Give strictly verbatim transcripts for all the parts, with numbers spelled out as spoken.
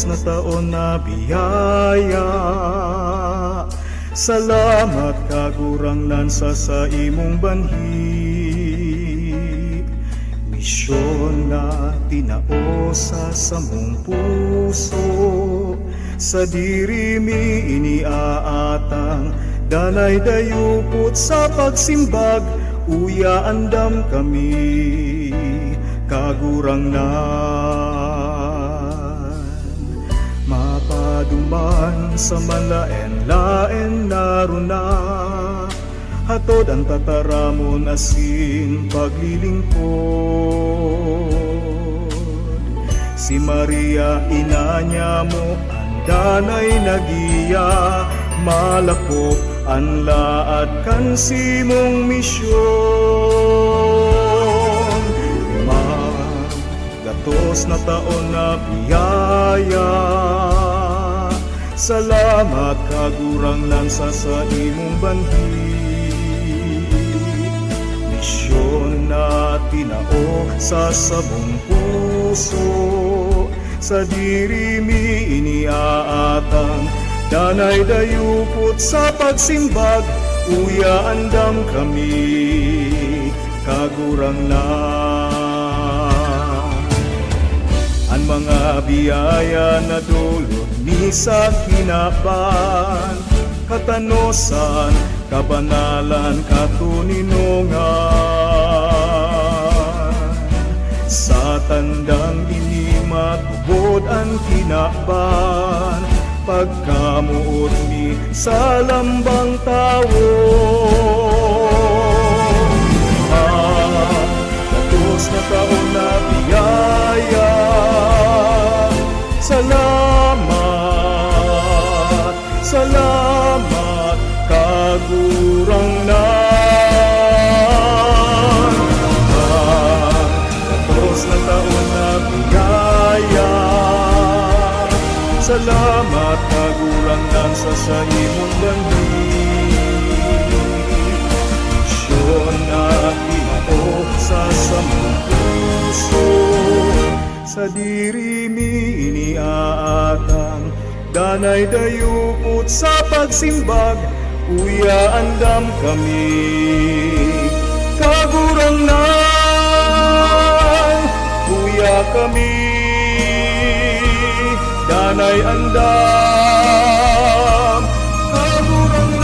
na taon na biyaya. Salamat, Kagurangnan, sa saimong banhi. Misyon na tinao sa samong puso, sadiri mi ini aatang. Danay dayupot sa pagsimbag, uya andam kami, Kagurangnan. Mapaduman sa manlaen-laen na runa, hatod an tataramon asin paglilingkod. Si Maria, ina niamo, an danay nagiya, malakop an laad kan simong misyon. Mga gatos na taon na biyaya. Salamat, Kagurangnan, sa saimong banhi. Misyon na tinao sa samong puso, sadiri mi ini aatang. Danay dayupot sa pagsimbag, uya andam kami, Kagurangnan. An mga biyaya na dulot mi sa kinaban, katanosan, kabanalan, katoninongan. Sa tandang ini matubod an kinaban, pagkamoot mi sa lambang tawo. Mga gatos na taon na biyaya. Salamat, salamat, Kagurangnan. Mga gatos na taon na biyaya. Salamat, Kagurangnan, sa saimong banhi. Misyon na tinao sa samong puso, sadiri mi ini aatang. Danay dayupot sa pagsimbag, uya andam kami, Kagurangnan. Uya kami, danay andam, Kagurangnan.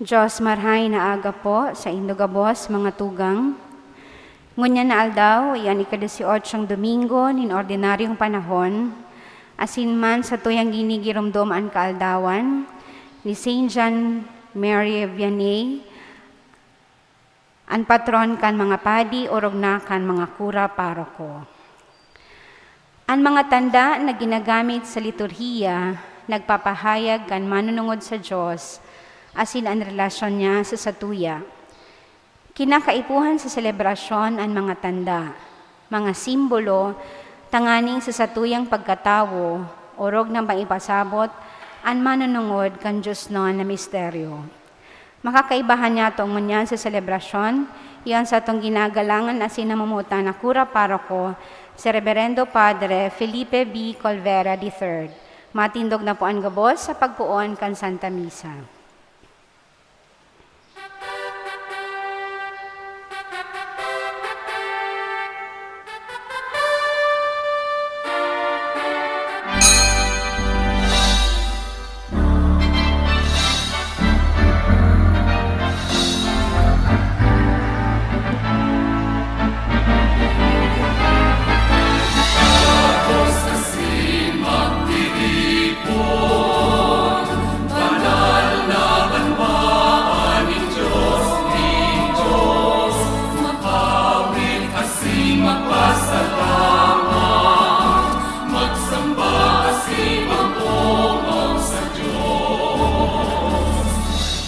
Diyos, marhay na aga po saindo gabos, mga tugang. Ngunyan na aldaw, iyan ika-disyotsyong Domingo nin ordinaryong panahon, asin man satuyang ginigiromdom an kaaldawan ni Saint John Mary Vianney, an patron kan mga padi orog na kan mga kura paroko. An mga tanda na ginagamit sa liturhiya nagpapahayag kan manunungod sa Dios asin an relasyon niya sa satuya. Kinakaipuhan sa selebrasyon an mga tanda, mga simbolo, tanganing sa satuyang pagkatawo, orog na maipasabot an manunungod kan diosnon na misteryo. Makakaibahan niyato ngunyan sa selebrasyon, iyan satong ginagalangan asin namumutan na kura paroko, si Reberendo Padre Felipe B. Colvera the third. Matindog na po an gabos sa pagpoon kan Santa Misa.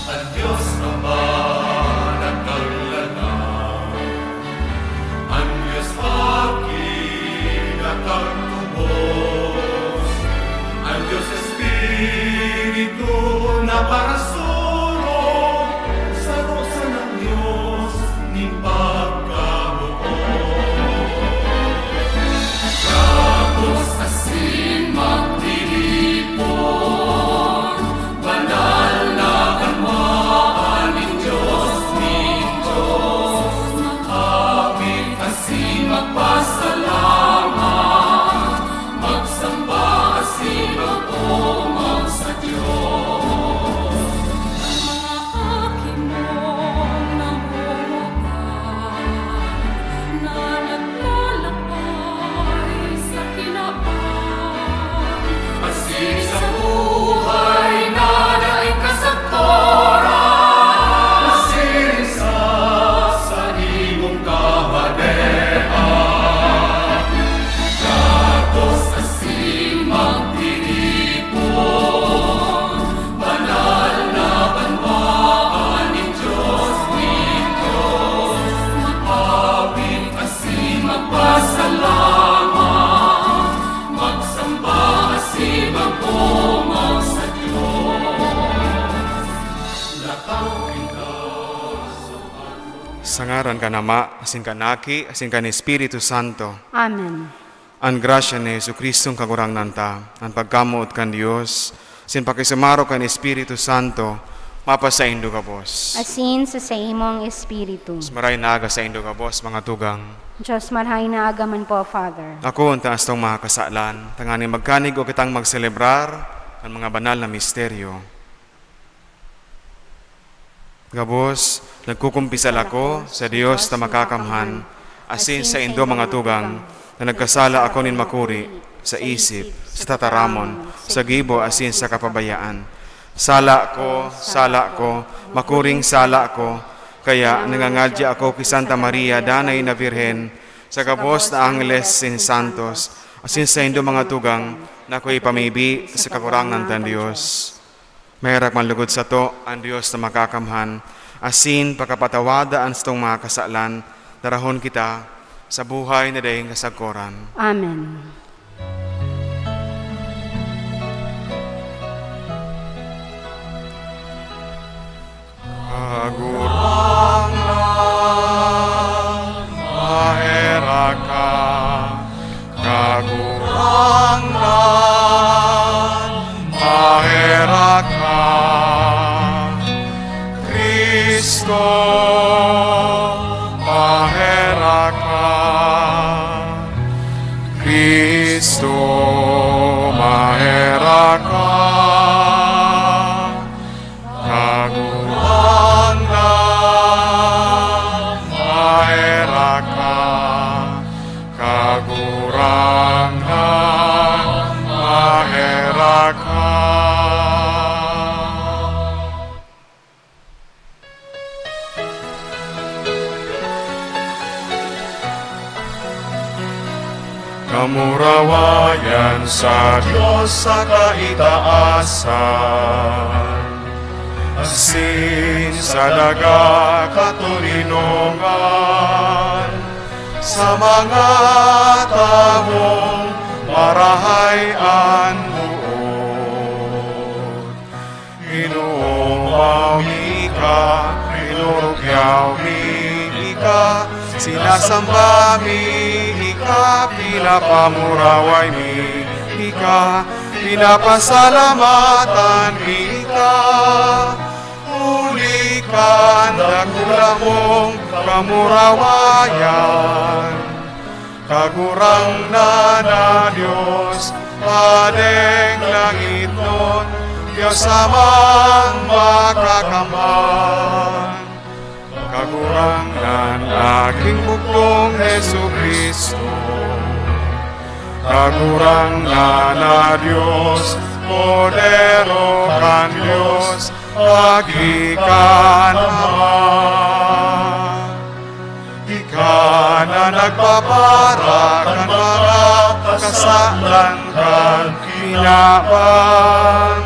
An Dios Ama nagkalagan, an Dios Aki nakagtubos, an Dios Espiritu na parasurog, saro sanang Dios nin pagkabuot. Gabos asin magtiripon, banal na banwaan nin Dios, nin Dios. Magkapit asin magpasalamat, magsamba asin mag-omag sa Dios. An mga aki mong namumotan, na naglalakbay sa kinaban, asin sa buhay na daing kasakoran, masiring sa saimong kahadean. Datos asin magtiripon, banal na banwaan nin Dios, nin Dios. Magkapit asin magpasalamat, magsamba asin mag-omag sa Dios. Lakaw kita sa Sa ngaran kan Ama, asin kan Aki, asin kan Espiritu Santo. Amen. An grasya ni Jesu-Cristong Kagurangnan ta, an pagkamoot kan Dios, asin pakisumaro kan Espiritu Santo, mapasaindo gabos. Asin sa saimong espiritu. Mas maray na aga saindo gabos, mga tugang. Diyos, marhay na aga man po, Father. Ako, an taas tong mga kasalan, tanganing magkanigo kitang magselebrar kan mga banal na misteryo. Gabos, nagkukumpisal ako sa Dios na makakamhan, asin saindo, mga tugang, na nagkasala ako nin makuri, sa isip, sa tataramon, sa gibo, asin sa kapabayaan. Sala ko, sala ko, makuring sala ko, kaya nangangadya ako ki Santa Maria, Danay na Birhen, sa gabos na angheles asin santos, asin saindo, mga tugang, na ako ipamibi sa Kagurangnan tang Dios. Maherak man lugod sato an Dios na Makakamhan, asin pakapatawada an satong mga kasalan, darahon kita sa buhay na daing kasagkoran. Amen. Kagurangnan, maherak ka. Kagurangnan, maherak ka. Cristo, maherak ka. Cristo, maherak ka. Kagurangnan, Kamurawayan sa Dios sa kaitaasan, asin sa daga katoninongan, sa mga tawong marahay an boot. Inuumaw mi ika, pinurukyaw mi ika, sinasamba mi ika, pinapamuraway mi ika, pinapasalamatan mi ika. Huli kan dakula mong kamurawayan, Kagurangnan na Dios, Hadeng langitnon, Dios Amang makakamhan. Kagurangnan, aking bugtong Jesu-Cristo. Kagurangnan na Dios, Kordero kan Dios, Aki kan Ama. Ika na nagpapara kan mga kasalan kan kinaban,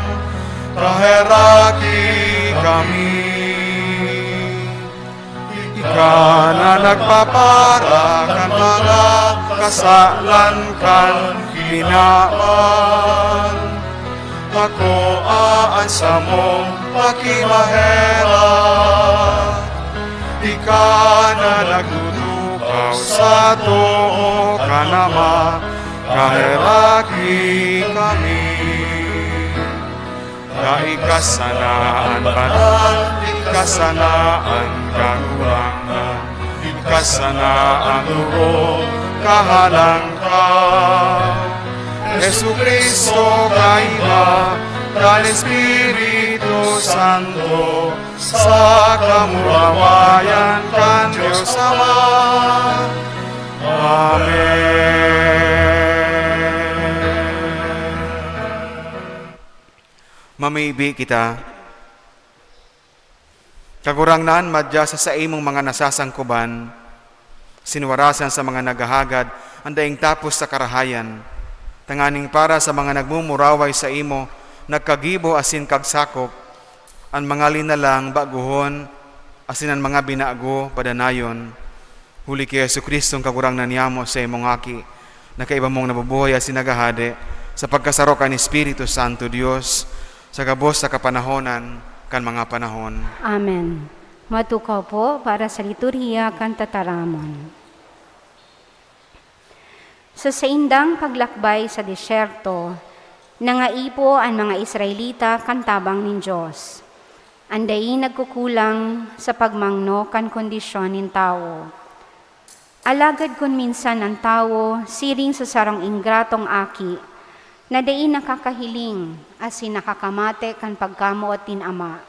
kaheraki kami. Ika na nagpapara kan mga kasalan kan kinaban, hakoa an samong pakimaherak. Ika na nagtutukaw sa too kan Ama, kaheraki kami. Dai ka sana an banal, ika sana an kagurangnan, ika sana an orog, kahalang ka. Jesu-Cristo, kaiba kan Espiritu Santo, sa kamurawayan kan Dios Ama. Amen. Mamibi kita. Kagurangnan, madya sa saimong mga nasasangkuban, sinwarasan sa mga naghahagad an daing tapos sa karahayan, tanganing para sa mga nagmumuraway saimo, nagkagibo asin kagsakop, an mga linalang bagohon asin an mga binago padanayon. Huli ki Jesu-Cristong Kagurangnan niyamo, sa imong Aki, na kaiba mong nabubuhay asin naghahade sa pagkasaro kan Espiritu Santo, Dios, sa gabos sa kapanahonan kan mga panahon. Amen. Matukaw po para sa liturhiya kan tataramon. Sa saindang paglakbay sa desyerto, nangaipo an mga Israelita kan tabang nin Dios. An dai nagkukulang sa pagmangno kan kondisyon nin tawo. Alagad kun minsan an tawo siring sa sarong ingratong aki na dai nakakahiling asin nakakamate kan pagkamoot nin ama,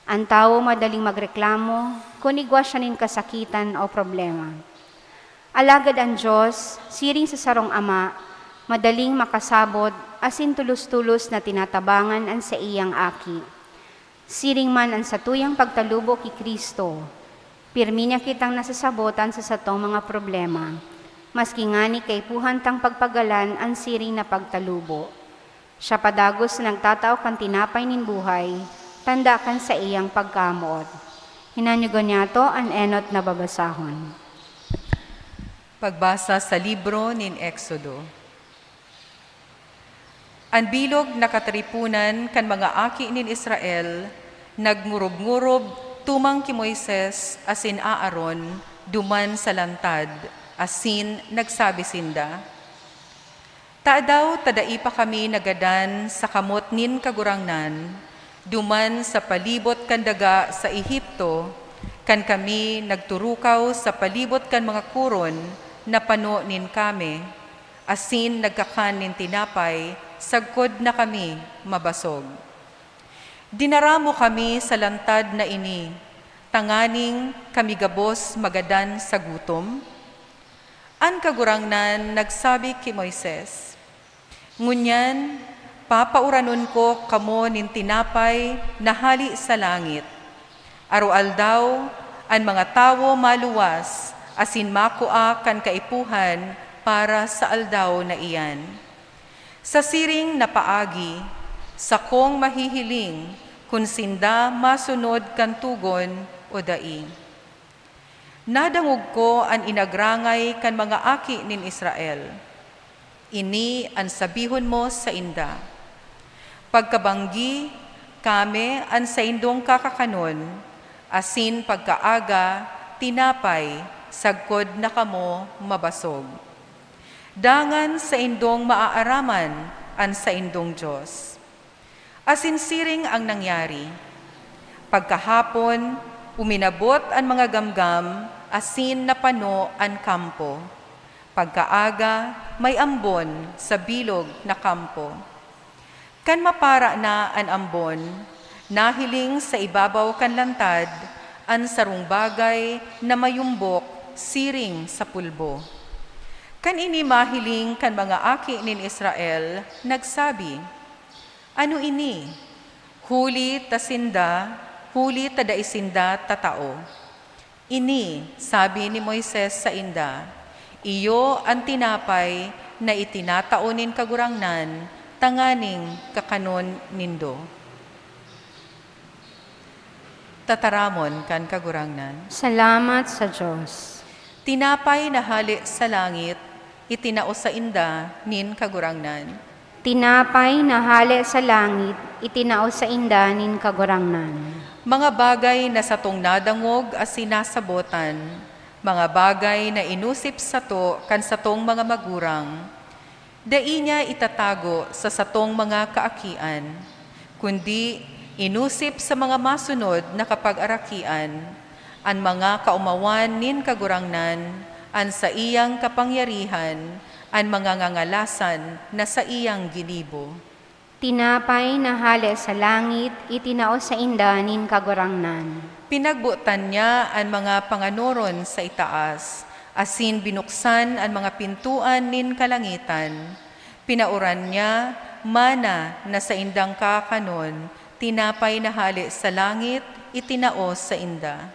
an tawo madaling magreklamo kun igwa siya nin kasakitan o problema. Alagad an Dios, siring sa sarong ama, madaling makasabot asin tolos-tolos na tinatabangan an saiyang aki. Siring man an satuyang pagtalubo ki Cristo, pirmi niya kitang nasasabotan sa satong mga problema, maski ngani kaipuhan tang pagpagalan an siring na pagtalubo. Siya padagos na nagtatao kan tinapay nin buhay, tanda kan saiyang pagkamoot. Hinanyugon niyato an enot na babasahon. Pagbasa sa libro nin Exodo. An bilog na katiriponan kan mga aki nin Israel nagngurub-ngurub tumang ki Moises asin Aaron duman sa lantad, asin nagsabi sinda, "Tadaw ta dai pa kami nagadan sa kamot nin Kagurangnan, duman sa palibot kan daga sa Egipto, kan kami nagturukaw sa palibot kan mga koron na pano nin kame, asin nagkakan nin tinapay sagkod na kami mabasog? Dinara mo kami sa lantad na ini, tanganing kami gabos magadan sa gutom?" An Kagurangnan nagsabi ki Moises, "Ngunyan, papauranon ko kamo nin tinapay na hale sa langit. Aroaldaw, an mga tawo maluwas asin makua kan kaipuhan para sa aldaw na iyan. Sa siring na paagi, sakong mahihiling kun sinda masunod kan togon o dai. Nadangog ko an inagrangay kan mga aki nin Israel. Ini an sabihon mo sainda, "Pagkabanggi, kami an saindong kakakanon, asin pagkaaga, tinapay, sagkod na kamo mabasog. Dangan saindong maaaraman an saindong Dios." Asin siring ang nangyari. Pagkahapon, uminabot an mga gamgam asin napano an kampo. Pagkaaga, may ambon sa bilog na kampo. Kan mapara na an ambon, nahiling sa ibabaw kan lantad an sarong bagay na mayumbok siring sa pulbo. Kan ini mahiling kan mga aki nin Israel, nagsabi, "Ano ini? Huli ta sinda, huli ta dai sinda tatao." "Ini," sabi ni Moises sainda, "iyo an tinapay na itinatao nin Kagurangnan tanganing kakanon nindo." Tataramon kan Kagurangnan. Salamat sa Dios. Tinapay na hale sa langit, itinao sainda nin Kagurangnan. Tinapay na hale sa langit, itinao sainda nin Kagurangnan. Mga bagay na satong nadangog asin nasabotan, mga bagay na inosip sato kan satong mga magurang, dai niya itatago sa satong mga kaakian, kundi inosip sa mga masunod na kapagarakian, an mga kaomawan nin Kagurangnan, an saiyang kapangyarihan, an mga ngangalasan na saiyang ginibo. Tinapay na hale sa langit, itinao sainda nin Kagurangnan. Pinagbotan niya an mga panganoron sa itaas, asin binuksan an mga pintoan nin kalangitan. Pinauran niya mana na saindang kakanon, tinapay na hale sa langit, itinao sainda.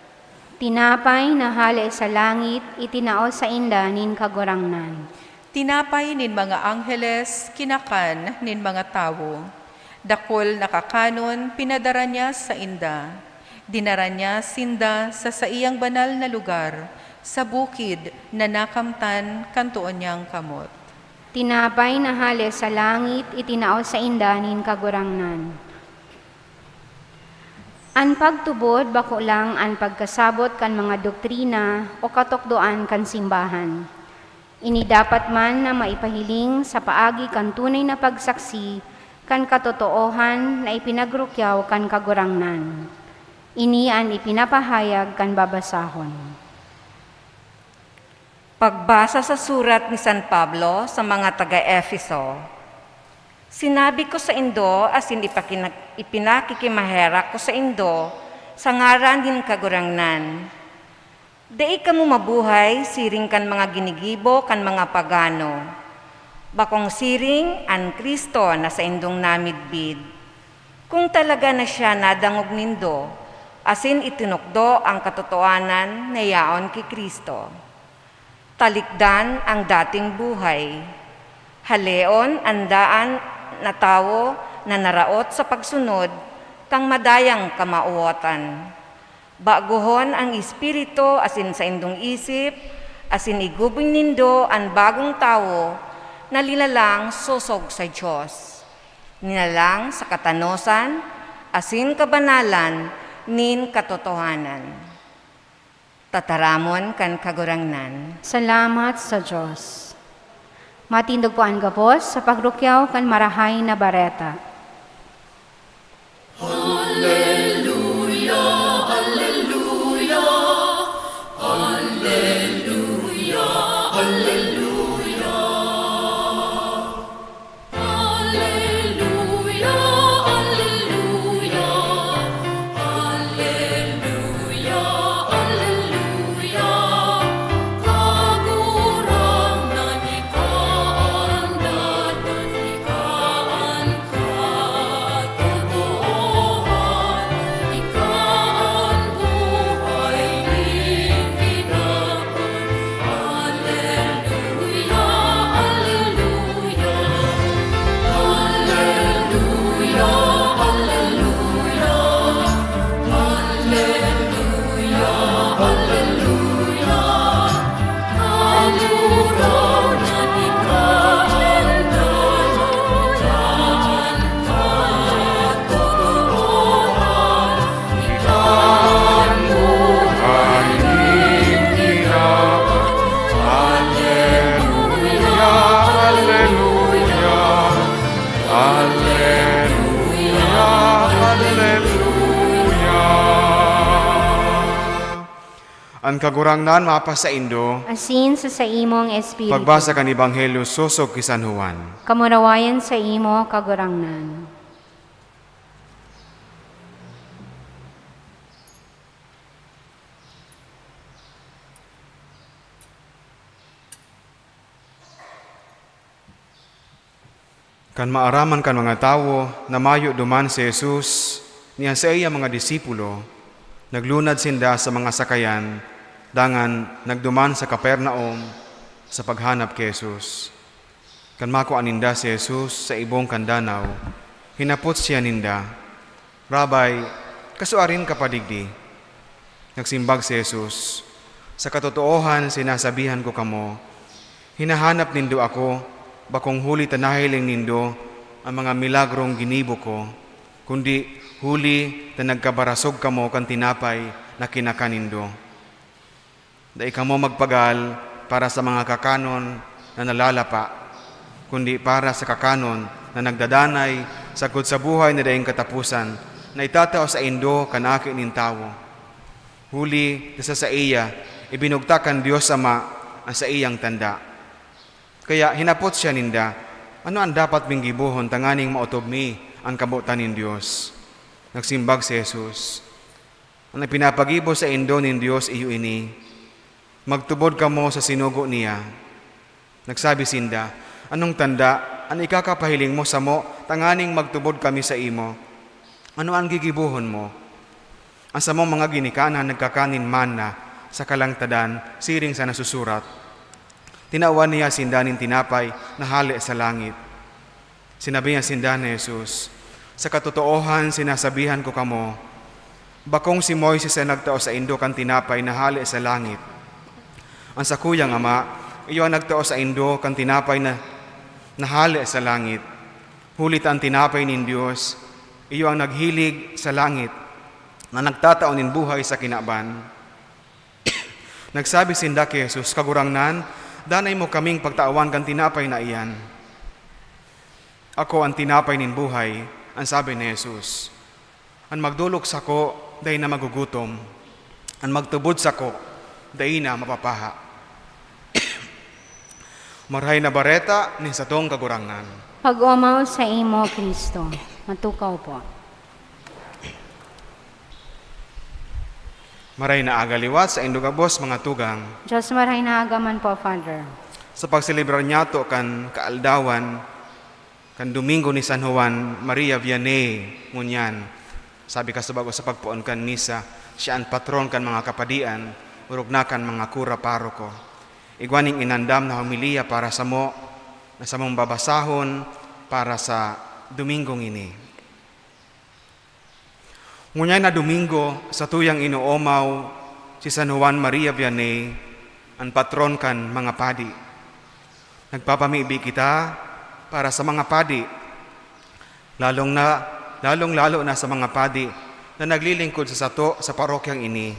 Tinapay na hale sa langit, itinao sainda nin Kagurangnan. Tinapay nin mga angheles, kinakan nin mga tawo. Dakul na kakanon, pinadara niya sainda. Dinara niya sinda sa saiyang banal na lugar, sa bukid na nakamtan kan too niyang kamot. Tinapay na hale sa langit, itinao sainda nin Kagurangnan. An pagtubod bako lang an pagkasabot kan mga doktrina o katukdoan kan simbahan. Ini dapat man na maipahiling sa paagi kan tunay na pagsaksi kan katotoohan na ipinagrukyaw kan Kagurangnan. Ini an ipinapahayag kan babasahon. Pagbasa sa surat ni San Pablo sa mga taga-Efeso. Sinabi ko saindo asin ipakina-, ipinakikimaherak ko saindo sa ngaran nin Kagurangnan, dai kamo mabuhay siring kan mga ginigibo kan mga pagano. Bakong siring an Cristo na saindong namidbid. Kun talaga na siya nadangog nindo, asin itinukdo an katotohanan na yaon ki Cristo. Talikdan an dating buhay. Haleon an daan na tawo na naraot sa pagsunod kan madayang kamawotan. Bagohon an espiritu asin saindong isip, asin igubing nindo an bagong tawo na linalang sosog sa Dios, linalang sa katanosan asin kabanalan nin katotohanan. Tataramon kan Kagurangnan. Salamat sa Dios. Matindog po an gabos sa pagrukyaw kan Marahay na Bareta. Alleluia, alleluia, alleluia, alleluia. Alleluia, alleluia, alleluia, alleluia. Kagurangnan, ika an daton, ika an An Kagurangnan mapasaindo. Asin sa saimong espiritu. Pagbasa kan Ebanghelyo sosog ki San Juan. Kamurawayan saimo, Kagurangnan. Kan maaraman kan mga tawo na mayo duman si Jesus ni an saiyang mga disipulo, naglunad sinda sa mga sakayan dangan nagduman sa Capernaum sa paghanap ki Jesus. Kan makua ninda si Jesus sa ibong kan danaw, hinapot siya ninda, "Rabbi, kasuarin ka pa digdi?" Nagsimbag si Jesus, "Sa katotoohan sinasabihan ko kamo, hinahanap nindo ako, bakong huli ta nahiling nindo an mga milagrong ginibo ko, kundi huli ta nagkabarasog kamo kan tinapay na kinakan nindo. Dai kamo magpagal para sa mga kakanon na nalalapa, kundi para sa kakanon na nagdadanay sagkod sa buhay na daing kataposan, na itatao saindo kan Aki nin Tawo. Huli ta sa saiya, ibinugtak kan Dios Ama an saiyang tanda." Kaya hinapot siya ninda, "Ano an dapat ming gibohon tanganing maotob mi an kabotan nin Dios?" Nagsimbag si Jesus, "An ipinapagibo saindo nin Dios iyo ini, magtubod kamo sa sinugo niya." Nagsabi sinda, "Anong tanda an ikakapahiling mo samo tanganing magtubod kami saimo? Ano an gigibohon mo? An samong mga ginikanan nagkakan nin manna sa kalangtadan, siring sa nasusurat, 'Tinawan niya sinda nin tinapay na hale sa langit.'" Sinabihan sinda ni Jesus, "Sa katotoohan sinasabihan ko kamo, bakong si Moises an nagtao saindo kan tinapay na hale sa langit. An sakuyang Ama, iyo an nagtao saindo kan tinapay na, na hale sa langit. Huli ta an tinapay nin Dios, iyo an naghilig sa langit, na nagtatao nin buhay sa kinaban." Nagsabi sinda ki Jesus, "Kagurangnan, danay mo kaming pagtawan kan tinapay na iyan." "Ako an tinapay nin buhay," an sabi ni Jesus. "An magdolok sako dai na magugutom. An magtubod sako dai na mapapaha." Marahay na Bareta nin satong Kagurangnan. Pag-omaw saimo, Cristo. Matukaw po. Maray na aga liwat saindo gabos, mga tugang. Diyos maray na aga man po, Father. Sa pagselebrar niyato kan kaaldawan kan Domingo ni San Juan Maria Vianney ngunyan, sabi kasubago sa pagpoon kan misa, siya an patron kan mga kapadian, orog na kan mga kura paroko. Igwa ning inandam na homilya para samo, na samong babasahon para sa Domingong ini. Ngunyan na Domingo, satuyang inoomaw si San Juan Maria Vianney, an patron kan mga padi. Nagpapamibi kita para sa mga padi, lalong na, lalong-lalo na sa mga padi na naglilingkod sa sato sa parokyang ini.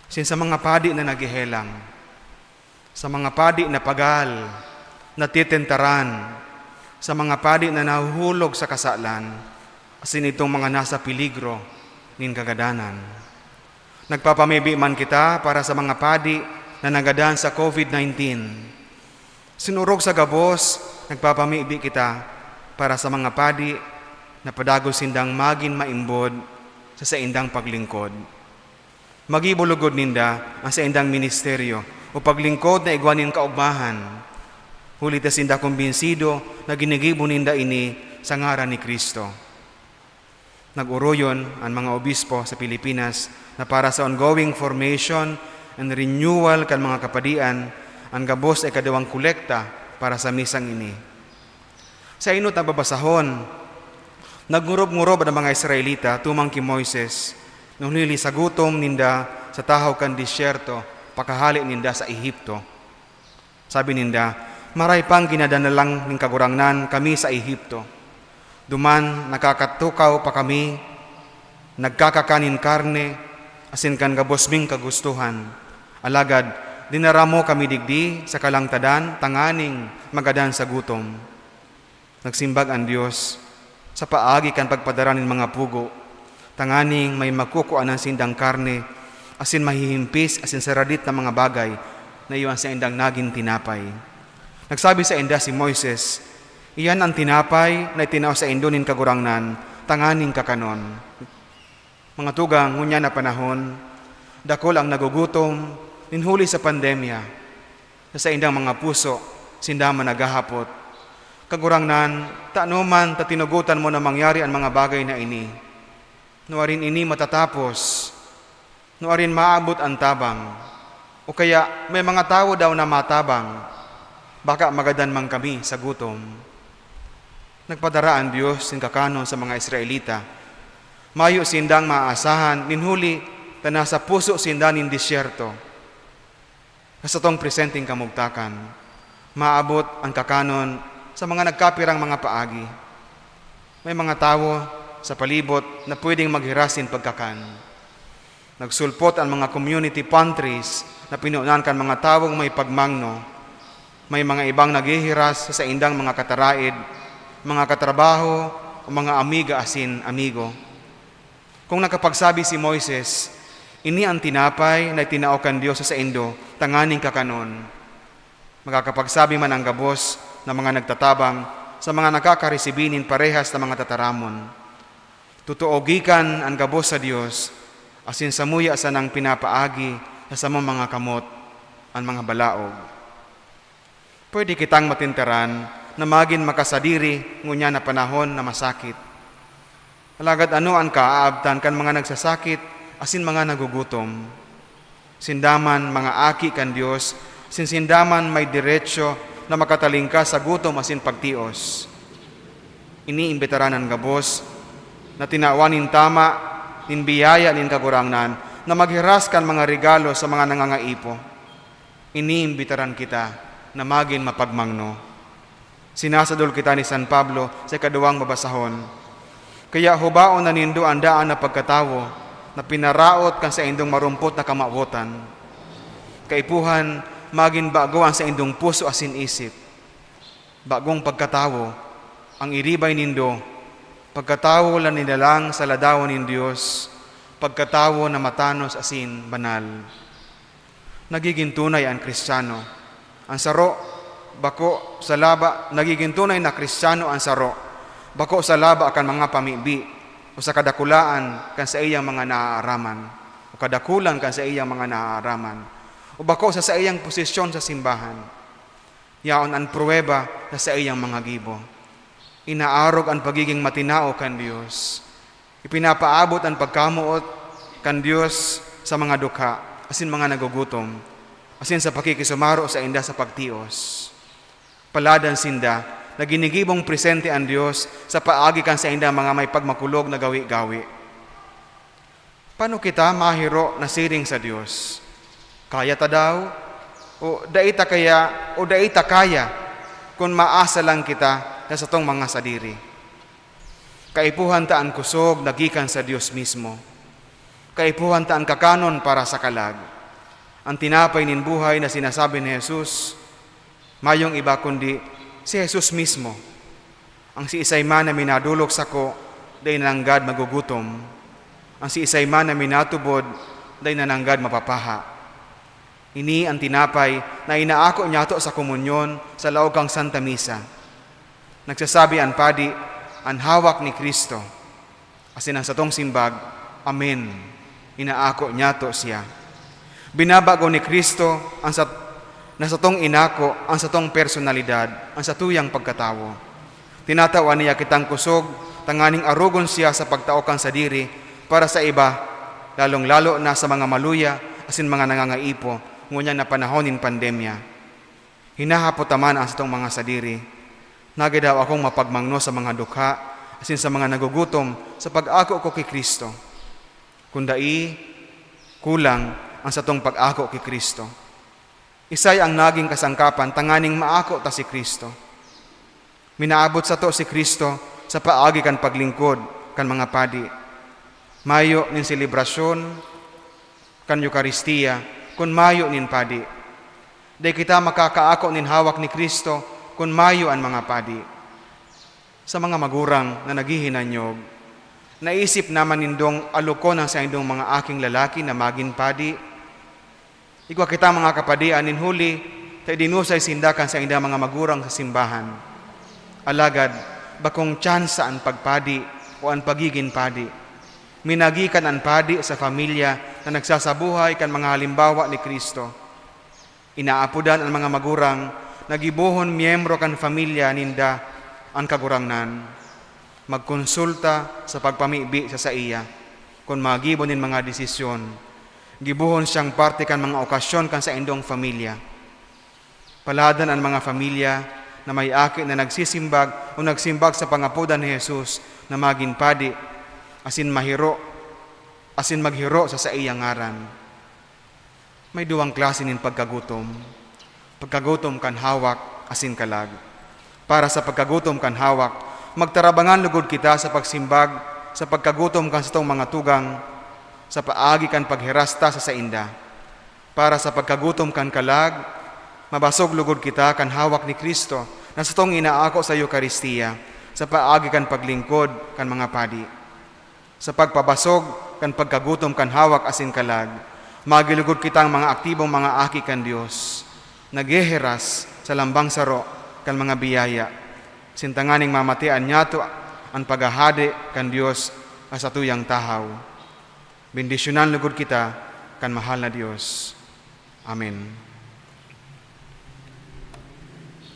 Asin sa mga padi na naghehelang, sa mga padi na pagal, natitentaran, sa mga padi na nahuhulog sa kasalan, asin itong mga nasa peligro nin kagadanan. Nagpapamibi man kita para sa mga padi na nagadan sa covid nineteen. Sinorog sa gabos, nagpapamibi kita para sa mga padi na padagos sindang magin maimbod sa saindang paglingkod. Magibo lugod ninda an saindang ministeryo o paglingkod na igwa nin kaogmahan, huli ta sinda kumbinsido na ginigibo ninda ini sa ngaran ni Cristo. Nag-oroyon an mga obispo sa Pilipinas na para sa ongoing formation and renewal kan mga kapadian, an gabos na ikaduwang kolekta para sa misang ini. Sa enot na babasahon, nagngurub-ngurub an mga Israelita tumang ki Moises, nahulihuli sa gutom ninda sa tahaw kan disyerto, pakahale ninda sa Ehipto. Sabi ninda, "Maray pang ginadanalan nin Kagurangnan kami sa Ehipto. Duman nakakatukaw pa kami, nagkakakan nin karne, asin kan gabos ming kagustohan. Alagad dinara mo kami digdi sa kalangtadan tanganing magadan sa gutom." Nagsimbag an Dios sa paagi kan pagpadara nin mga pugo, tanganing may makukuanan sindang karne, asin mahihimpis asin saradit na mga bagay na iyo an saindang nagin tinapay. Nagsabi sainda si Moises, "Iyan an tinapay na itinao saindo nin Kagurangnan tanganing kakanon." Mga tugang, ngunyan na panahon, dakul ang nagugutom nin huli sa pandemya. Sa saindang mga puso, sinda man naghahapot, "Kagurangnan, tano man ta tinugotan mo na mangyari an mga bagay na ini? Nuarin ini matatapos? Nuarin maabot an tabang? O kaya may mga tawo daw na matabang? Baka magadan man kami sa gutom." Nagpadara an Dios nin kakanon sa mga Israelita. Mayo sindang maaasahan nin huli ta nasa puso sinda nin disyerto. Sa satong presenteng kamugtakan, maabot an kakanon sa mga nagkapirang mga paagi. May mga tawo sa palibot na pwedeng maghiras nin pagkakan. Nagsulpot an mga community pantries na pinunan kan mga tawong may pagmangno. May mga ibang naghihiras sa saindang mga kataraed, mga katrabaho, o mga amiga asin amigo. Kung nakapagsabi si Moises, "Ini an tinapay na itinao kan Dios sa saindo tanganing kakanon," makakapagsabi man an gabos na mga nagtatabang sa mga nakakaresibi nin parehas na mga tataramon. Totoo, gikan an gabos sa Dios, asin samuya sanang pinapaagi sa samong mga kamot an mga balaog. Pwede kitang matentaran na magin makasadiri ngunyan na panahon na masakit. Alagad ano an kaaabtan kan mga nagsasakit asin mga nagugutom? Sinda man mga aki kan Dios, asin sinda man may derecho na makatalingkas sa gutom asin pagtios. Iniimbitaran an gabos na tinawan nin tama nin biyaya nin Kagurangnan na maghiras kan mga regalo sa mga nangangaipo. Iniimbitaran kita na magin mapagmangno. Sinasadol kita ni San Pablo sa ikaduwang babasahon, "Kaya hubaon na nindo an daan na pagkatawo na pinaraot kan saindong marumpot na kamawotan. Kaipuhan, magin bago an saindong puso asin isip. Bagong pagkatawo ang iribay nindo, pagkatawo na nilalang sa ladawan nin Dios, pagkatawo na matanos asin banal." Nagigin tunay an Kristiyano. An saro, bako sa laba, nagigin tunay na Kristiyano an saro, bako sa laba kan mga pamibi o sa kadakulaan kan saiyang mga naaaraman, o kadakulan kan saiyang mga naaaraman, o bako sa saiyang posisyon sa simbahan. Yaon an pruweba sa saiyang mga gibo. Inaarog an pagiging matinao kan Dios. Ipinapaabot an pagkamoot kan Dios sa mga dukha asin mga nagugutom, asin sa pakikisumaro sainda sa pagtios. Paladan sinda na ginigibong presente an Dios sa paagi kan saindang mga may pagmakulog na gawe-gawe. Paano kita mahiro na siring sa Dios? Kaya ta daw? O dai ta kaya, o dai ta kaya kun maasa lang kita sa satong mga sadiri? Kaipuhan ta an kusog na gikan sa Dios mismo. Kaipuhan ta an kakanon para sa kalag. An tinapay nin buhay na sinasabi ni Jesus, mayong iba kundi si Jesus mismo. "Ang siisay man na minadolok sako, dai na nanggad magugutom. An siisay man na minatubod, dai na nanggad mapapaha." Ini an tinapay na inaako niyato sa komunyon sa laog kan Santa Misa. Nagsasabi an padi, "An hawak ni Cristo." Asin an satong simbag, "Amen." Inaako niyato siya. Binabago ni Cristo an sat-, na satong inako an satong personalidad, an satuyang pagkatawo. Tinatawan niya kitang kusog tanganing arogon siya sa pagtao kan sadiri para sa iba, lalong-lalo na sa mga maluya asin mga nangangaipo ngunyan na panahon nin pandemya. Hinahapot ta man an satong mga sadiri, "Nagi daw akong mapagmangno sa mga dukha asin sa mga nagugutom sa pag-ako ko ki Cristo? Kun dai, kulang an satong pag-ako ki Cristo." Isay ang nagin kasangkapan tanganing maako ta si Cristo. Minaabot sato si Cristo sa paagi kan paglingkod kan mga padi. Mayo nin selebrasyon kan Eukaristia kun mayo nin padi. Dai kita makakaako nin hawak ni Cristo kun mayo an mga padi. Sa mga magurang na naghihinanyog, Naisip naman nindong alokon ang saindong mga aking lalaki na magin padi? Igwa kita, mga kapadi, anin huli ta idinusay sinda kan saindang mga magurang sa simbahan. Alagad, bakong tsansa an pagpadi o an pagigin padi. Minagikan an padi sa pamilya na nagsasabuhay kan mga halimbawa ni Cristo. Inaapodan an mga magurang na gibohon miyembro kan pamilya ninda an Kagurangnan. Magkonsulta sa pagpamibi sa saiya kun magibo nin mga desisyon. Gibohon siyang parte kan mga okasyon kan saindong pamilya. Paladan an mga pamilya na may aki na nagsisimbag o nagsimbag sa pangapodan ni Jesus na magin padi, asin mahiro, asin maghiro sa saiyang ngaran. May duwang klase nin pagkagutom, pagkagutom kan hawak asin kalag. Para sa pagkagutom kan hawak, magtarabangan lugod kita sa pagsimbag sa pagkagutom kan satong mga tugang, sa paagi kan paghiras ta sa sainda. Para sa pagkagutom kan kalag, mabasog lugod kita kan hawak ni Cristo na satong inaako sa Eukaristia, sa paagi kan paglingkod kan mga padi. Sa pagpabasog kan pagkagutom kan hawak asin kalag, magilugod kitang mga aktibong mga aki kan Dios, nagheheras sa lambang saro kan mga biyaya, sintanganing mamatian niyato an paghahade kan Dios sa satuyang tahaw. Bendisyonan lugod kita kan mahal na Dios. Amen.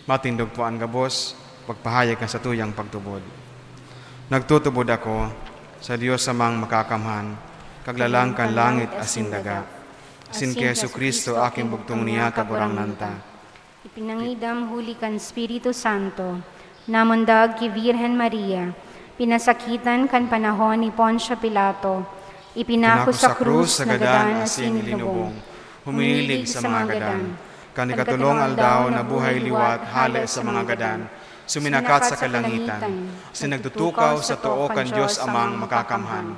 Matindog po an gabos, pagpahayag kan satuyang pagtubod. Nagtutubod ako sa Dios Amang Makakamhan, Kaglalang kan langit asin daga, asin ki Jesu-Cristo, aking bugtong niya Kagurangnan ta. Ipinangidam huli kan Espiritu Santo, namundag ki Virgen Maria, pinasakitan kan panahon ni Poncio Pilato, ipinako sa krus, nagadan asin linubong, humilig sa mga gadan. Kan ikatolong aldaw, nabuhay liwat hale sa mga gadan, suminakat sa kalangitan, asin nagtutukaw sa too kan Dios Amang Makakamhan.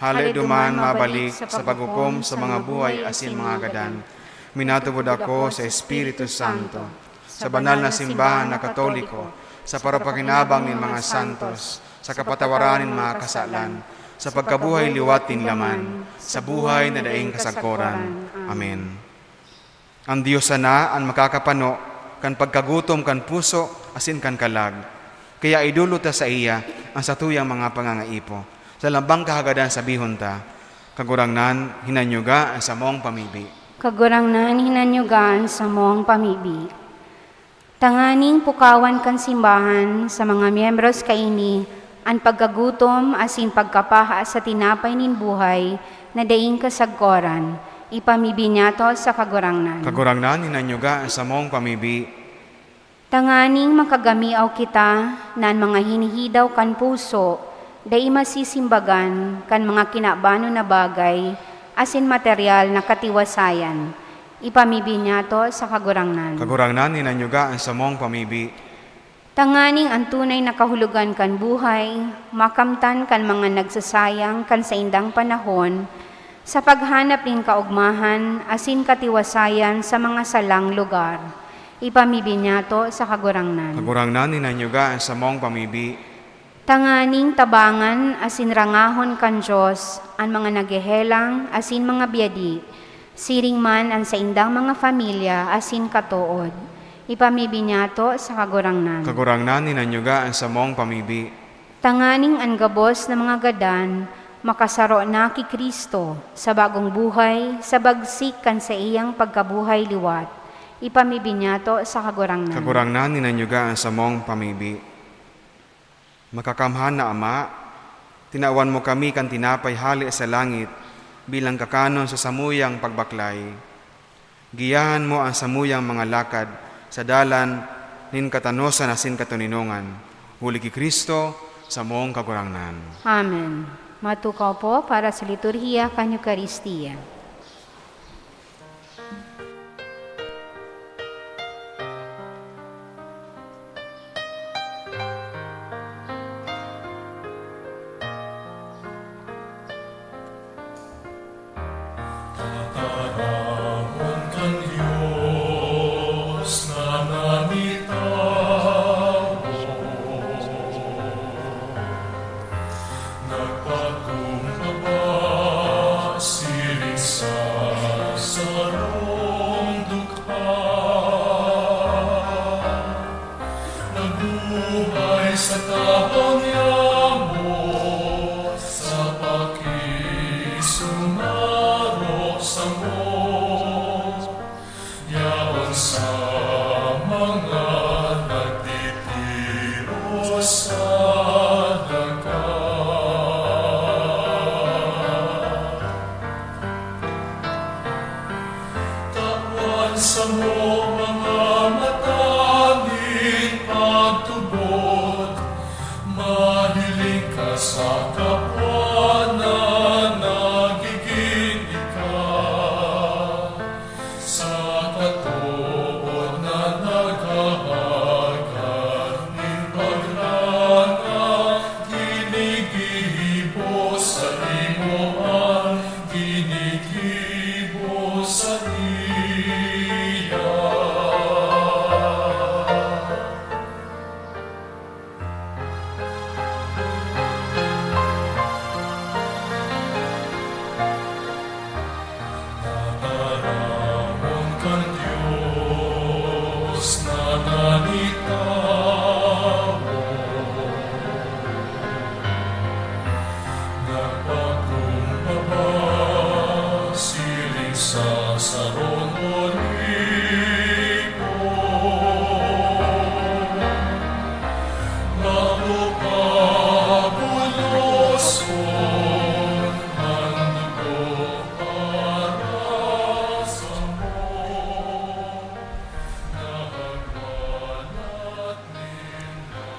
Hale duman mabalik sa paghukom sa mga buhay asin mga gadan. Minatubod ako sa Espiritu Santo, sa banal na simbahan na Katoliko, sa parapakinabang nin mga santos, sa kapatawaran nin mga kasalan, sa pagkabuhay liwat nin laman, sa buhay na daing kasagkoran. Amen. An Dios sana an makakapano kan pagkagutom kan puso asin kan kalag. Kaya idolot ta saiya an satuyang mga pangangaipo. Sa lambang kahagadan sabihon ta, "Kagurangnan, hinanyuga an samong pamibi." Kagurangnan, hinanyuga an samong pamibi. Tanganing pukawan kan simbahan sa mga miyembros kaini an pagkagutom asin pagkapaha sa tinapay nin buhay na daing kasagkoran, ipamibi niyato sa Kagurangnan. Kagurangnan, hinanyuga an samong pamibi. Tanganing makagamiaw kita na an mga hinihidaw kan puso dai masisimbagan kan mga kinabanon na bagay asin materyal na katiwasayan, ipamibi niyato sa Kagurangnan. Kagurangnan, hinanyuga an samong pamibi. Tanganing an tunay na kahulogan kan buhay makamtan kan mga nagsasayang kan saindang panahon sa paghanap nin kaogmahan asin katiwasayan sa mga salang lugar, ipamibi niyato sa Kagurangnan. Kagurangnan, hinanyuga an samong pamibi. Tanganing tabangan asin rangahon kan Dios an mga naghehelang asin mga biyadi, siring man an saindang mga pamilya asin katood, ipamibi niyato sa Kagurangnan. Kagurangnan, hinanyuga an samong pamibi. Tanganing an gabos na mga gadan makasaro na ki Cristo sa bagong buhay sa bagsik kan saiyang pagkabuhay liwat, ipamibi niyato sa Kagurangnan. Kagurangnan, hinanyuga an samong pamibi. Makakamhan na Ama, tinawan mo kami kan tinapay hale sa langit bilang kakanon sa samuyang pagbaklay. Giyahan mo an samuyang mga lakad sa dalan nin katanosan asin katoninongan, huli ki Cristo, samong Kagurangnan. Amen. Matukaw po para sa liturhiya kan Eukaristia. Tataramon kan Dios na nanitawo, nagpag- Sa imo an ginigibo saiya. Tataramon kan Dios na nagin tawo, nagpakumbaba siring sa sarong olibo, na pabuloson an dugo para samo.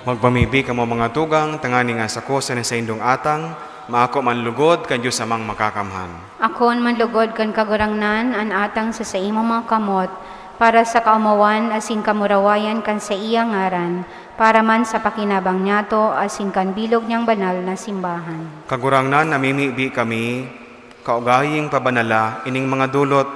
Magpamibi kamo, mga tugang, tanganing an sako sa saindong atang maako man lugod kan Dios Amang Makakamhan. Akoon man lugod kan Kagurangnan an atang sa saimong mga kamot, para sa kaomawan asin kamurawayan kan saiyang ngaran, para man sa pakinabang niyato asin kan bilog niyang banal na simbahan. Kagurangnan, namimibi kami, kaugaying pabanala ining mga dulot,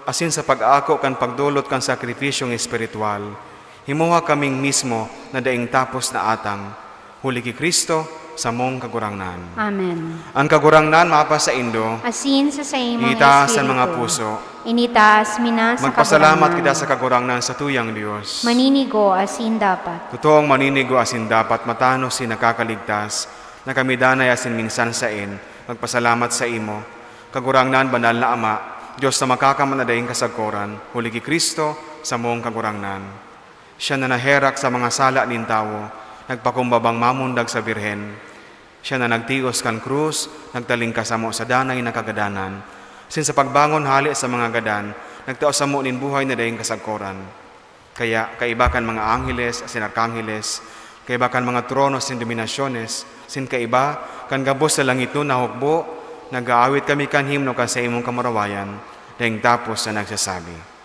asin sa pag-aako kan pagdolot kan sakripisyong espiritual, himoha kaming mismo na daing tapos na atang, huli ki Cristo, samong Kagurangnan. Amen. An Kagurangnan mapasaindo. Asin sa saimong Itaas an mga espiritu. Puso. Initaas mi na sa Magpasalamat Kagurangnan. Kita sa Kagurangnan sa tuyang Dios. Maninigo asin dapat. Totoong maninigo asin dapat, matanos asin nakakaligtas, na kami danay asin minsan saen magpasalamat saimo, Kagurangnan, Banal na Ama, Dios na makakamhan na daing kasagkoran, huli ki Cristo, samong Kagurangnan. Siya na naherak sa mga sala nin tawo, nagpakumbabang mamundag sa birhen. Siya na nagtios kan krus, nagtalingkas samo sa danay na kagadanan. Asin sa pagbangon hale sa mga gadan, nagtao samo nin buhay na daing kasagkoran. Kaya, kaiba kan mga angheles asin arkangheles, kaiba kan mga trono asin dominasyones, asin kaiba kan gabos na langitnon na hukbo, nag-aawit kami kan himno kan saimong kamurawayan, daing tapos na nagsasabi,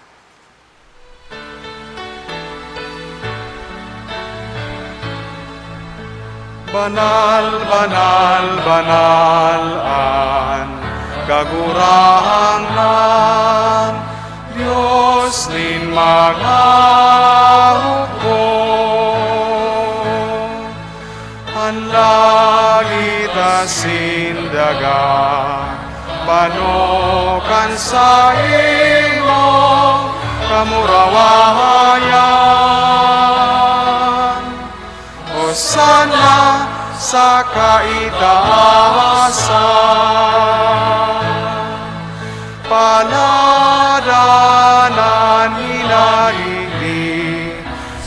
Banal, banal, banal an Kagurangnan, Dios nin mga hukbo. An langit asin daga pano kan saimong kamurawayan. Hosanna sa kaitaasan. Paladan an minaligdi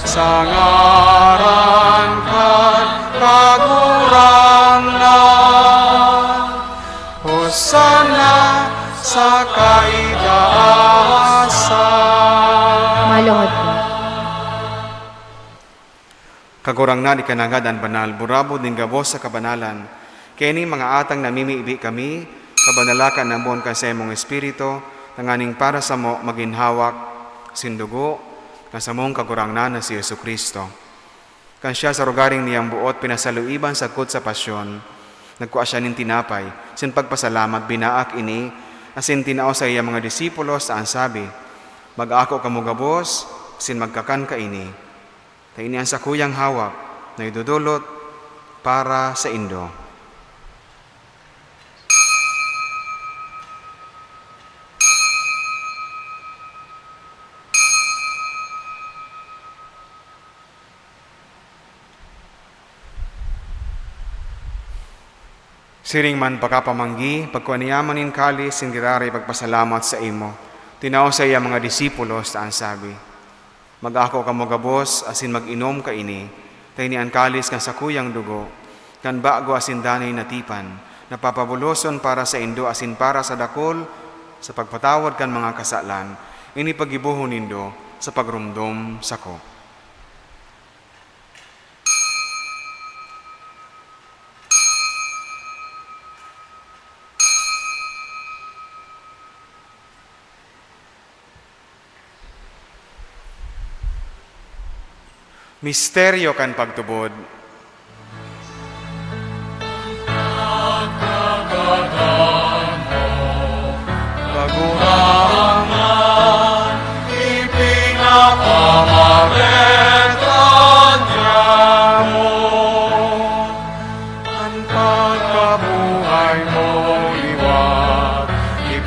sa ngaran kan Kagurangnan. Hosanna sa kaitaasan. Maluhod po. Kagurangnan, ika na ngadan banal, burabod nin gabos sa kabanalan. Kaya ning mga atang namimibi kami, kabanala ka namon kan saimong Espiritu, tanganing para samo magin hawak, sindugo, kan samong Kagurangnan na si Jesu-Cristo. Kan siya sa rogaring niyang boot pinasaluiban sagkod sa pasyon, nagkua siya nin tinapay, sin pagpasalamat, binaak ini, asin tinao sa iya mga disipulos, ta an sabi, "Mag-ako kamo gabos, asin magkakan kaini." Ta ini an sakuyang hawak na idodolot para saindo. Siring man pakapamanggi, pagkua niya man nin kalis, nin giraray pagpasalamat saimo, tinao sa iya mga disipulos, ta an sabi, "Mag-ako kamo gabos asin mag-inom kaini, ta ini an kalis kan sakuyang dugo, kan bago asin danay na tipan, na papabuloson para saindo asin para sa dakul sa pagpatawad kan mga kasalan. Ini paggibohon nindo sa pagromdom sako." Misteryo kan pagtubod.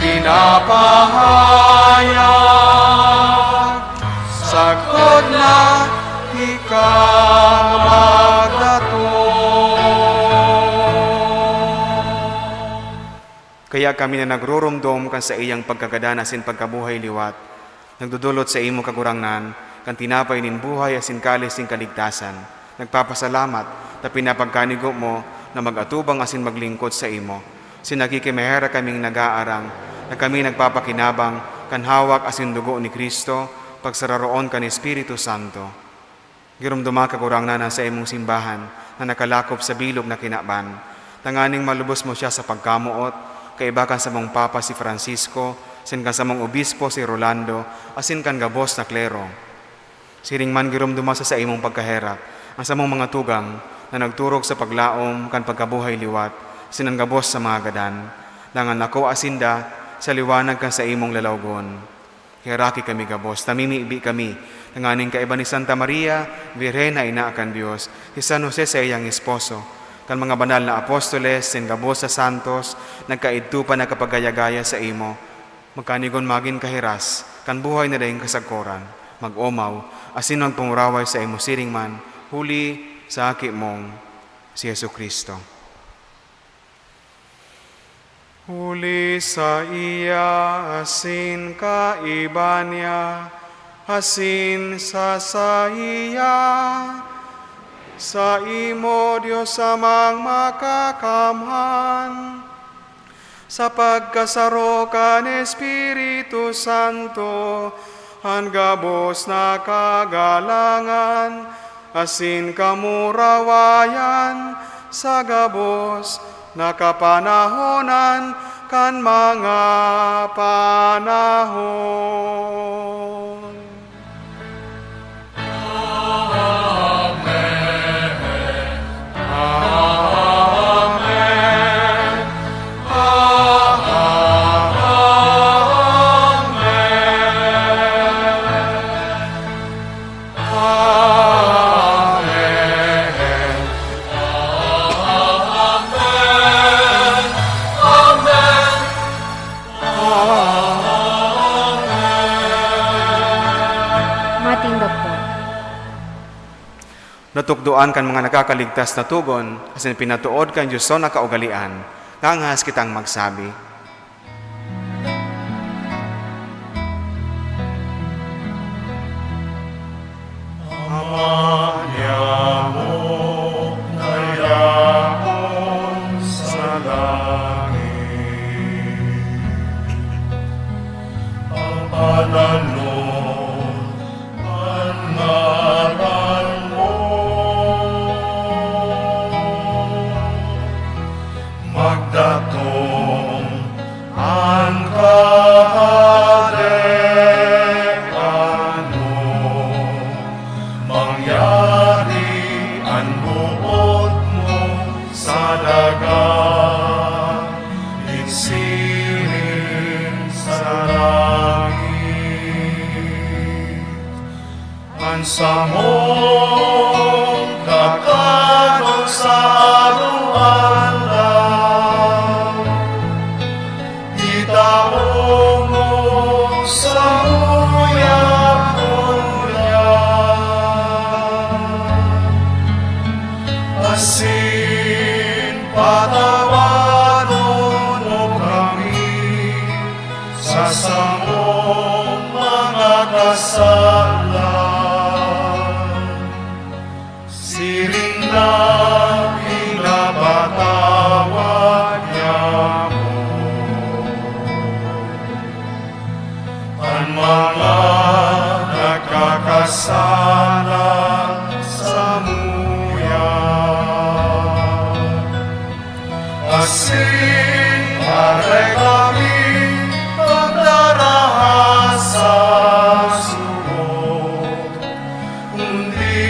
Pinapahayag, sagkod na ika magdatong. Kaya kami na nagruromdom kan saiyang pagkagadan asin pagkabuhay liwat, nagdodolot sa imo, Kagurangnan, kan tinapay nin buhay asin kalis nin kaligtasan. Nagpapasalamat ta pinapagkanigo mo na mag-atubang asin maglingkod saimo. Asin nagkikimaherak kaming nag-aarang na kami nagpapakinabang kan hawak asin dugo ni Cristo, pagsararoon kan Espiritu Santo. Giromdoma, Kagurangnan, an saimong simbahan na nakalakop sa bilog na kinaban, tanganing malubos mo siya sa pagkamoot, kaiba kan samong Papa si Francisco, asin kan samong Obispo si Rolando, asin kan gabos na klero. Siring man, giromdoma sa saimong pagkaherak an samong mga tugang na nagturog sa paglaom kan pagkabuhay liwat, asin an gabos sa mga gadan, dangan lakoa sinda sa liwanag kan saimong lalawgon. Heraki kami gabos, namimibi kami, tanganing kaiba ni Santa Maria, Birhen na ina kan Dios, si San Jose saiyang esposo, kan mga banal na apostoles, asin gabos na santos, nagkaidto pa nagkapagaya-gaya saimo, magkanigon magin kahiras kan buhay na daing kasagkoran, mag-omaw, asin magpamuraway saimo siring man, huli sa Aki mong si Jesu-Cristo. Huli saiya asin kaiba niya, asin sa saiya, saimo, Dios Amang Makakamhan, sa pagkasaro kan Espiritu Santo, an gabos na kagalangan asin kamurawayan sa gabos na kapanahonan kan mga panahon. Matindog po. Natukdoan kan mga nakakaligtas na togon asin pinatood kan Dios na kaugalean, nganghas kitang magsabi, Ama niamo na yaon sa langit, pagpadanon an ngaran mo. Magdatong an kahalean mo, mangyari an boot mo sa daga, igsiring sa langit. An samong kakanon sa araw-araw, itao mo samuya ngunyan, asin patawanon mo kami sa samong mga kasalan, siring na pinapatawad niamo an mga nagkakasala samuya. Asin dai kami pagdaraha sa sugot, kundi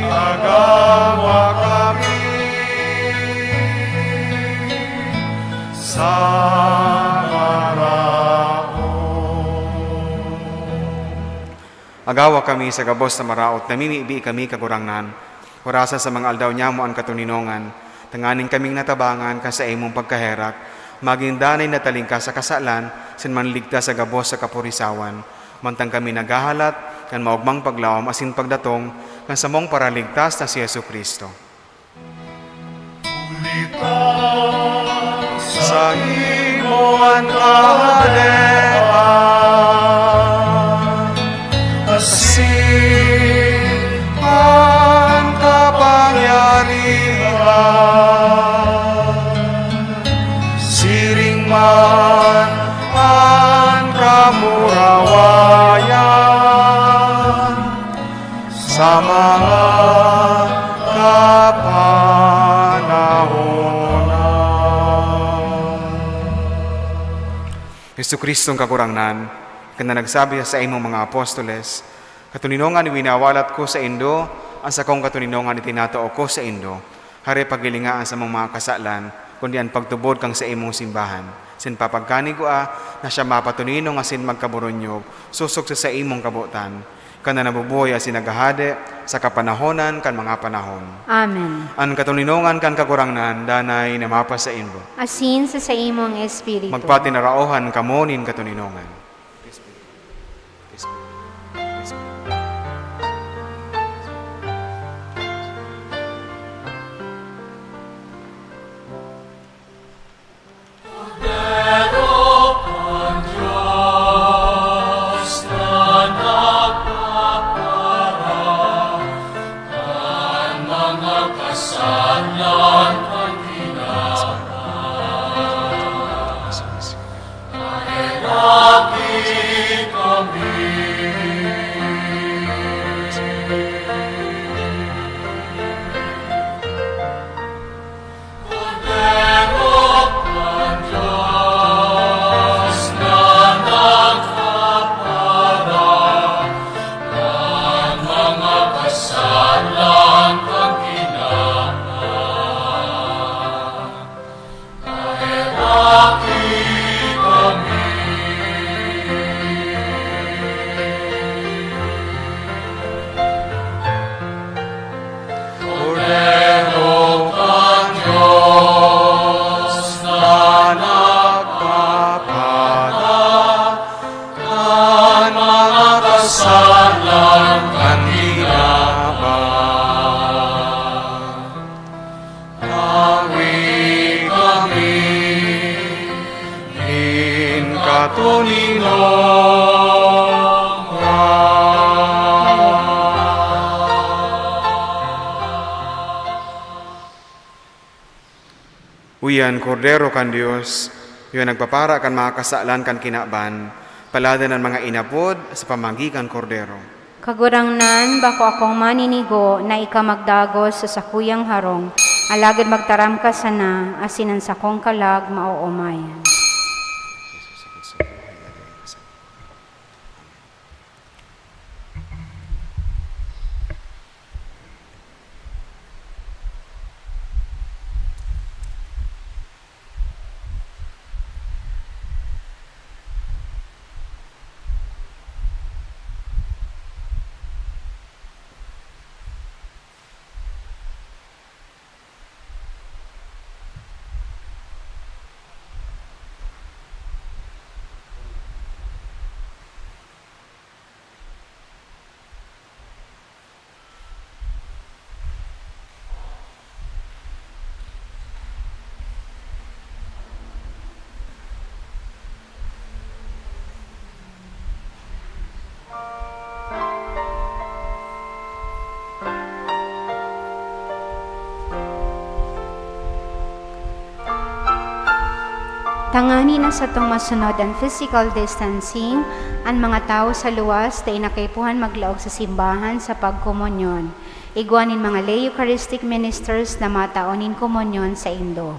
agawa kami sa maraot. Agawa kami sa gabos na maraot, namimibi kami, Kagurangnan. Orasan sa mga aldaw niamo an katoninongan, tanganing kaming natabangan kan saimong pagkaherak, magin danay na talingkas sa kasalan, asin manligtas sa gabos sa kapurisawan, mantang kami naghahalat kan maogmang paglaom asin pagdatong kan samong Paraligtas na si Jesu-Cristo. Saimo an kahadean, asin an kapangyarihan, siring man an kamurawayan, sa mga kapanahonan. Jesu-Cristong Kagurangnan, ika na nagsabi sa saimong mga apostoles, "Katoninongan winawalat ko saindo, an sakong katoninongan itinatao ko saindo." Hare paghilinga an samong mga kasalan, kundi an pagtubod kan saimong simbahan. Asin papagkanigwa na siya mapatoninong asin magkaboronyog, sosog sa saimong kabotan. Ika na nabubuhay asin naghahade sa kapanahonan kan mga panahon. Amen. An katoninongan kan Kagurangnan danay na mapasaindo. Asin sa saimong espiritu. Magpatinaraohan kamo nin katoninongan. Kordero kan Dios na nagpapaga kan mga kasalan kan kinaban. Tawi kami nin katoninongan. Uyan, Kordero kan Dios, iyo an nagpapara kan mga kasalan kan kinaban, paladan an mga inapod sa pamagi kan Kordero. Kagurangnan, bako akong maninigo na ika magdagos sa sakuyang harong, alagad magtaram ka sana, asin an sakong kalag maoomayan. Tanganing satong masunod an physical distancing, an mga tawo sa luwas dai na kaipuhan maglaog sa simbahan sa pagkomunyon. Igwa nin mga lay Eucharistic ministers na matao nin komunyon saindo.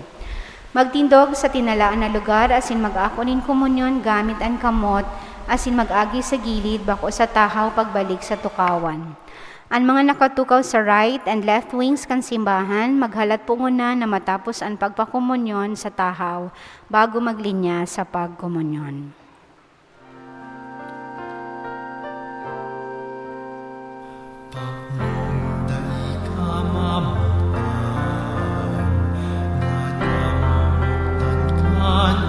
Magtindog sa tinalaan na lugar asin mag-ako nin komunyon gamit an kamot asin mag-agi sa gilid bako sa tahaw pagbalik sa tukawan. An mga nakatukaw sa right and left wings kan simbahan, maghalat pungon na na matapos an pagpakomunyon sa tahaw bago maglinya sa pagkomunyon. Taknong dai ka mamotan, nadamog tan kan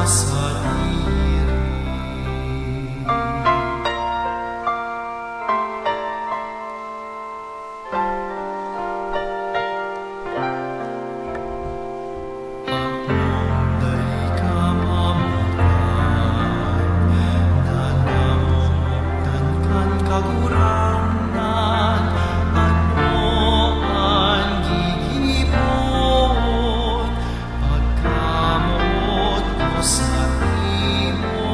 sadiri. Dai ka mamutan na namumugtan kan Kagurangnan, ano an gigibohon? Pagkamoot ko saimo,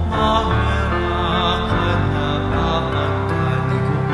maherakan na papagkanigoon.